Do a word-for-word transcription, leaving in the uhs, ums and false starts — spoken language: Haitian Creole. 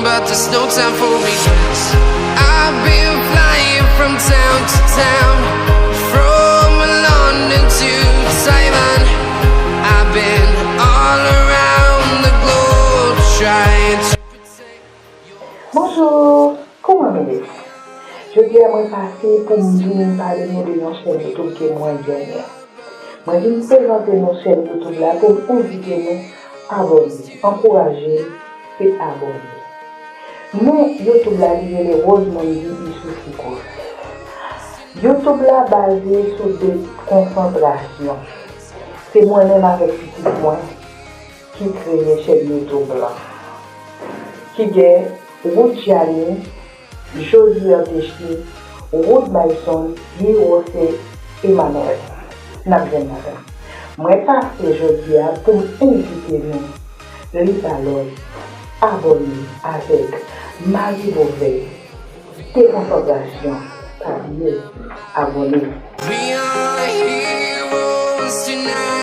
But there's no time for regrets. I've been flying from town to town, from London to Taiwan. I've been all around the globe trying to protect your... Bonjou, kòman nou ye? Jodi a mwen pase pou m vin pale nou de yon chèn YouTube ke mwen genyen. Mwen vin prezante nou chèn YouTube la pou m envite nou abòne, ankouraje e abòne. Non YouTube la li rele Rosemondy Issoufou Course. YouTube la baze sou dekonsantrasyon. Se mwen menm avèk pitit mwen ki kreye chèn YouTube la. Ki gen Woodjany, Josué Antechi, Wood Myson, Guy Rosé, Emmanuel. N ap jwenn ladan. Mwen pase jodi a pou m envite nou li pa lòt abòne avèk Marie Beauvais, Dekonsantrasyon, pa bliye abòne.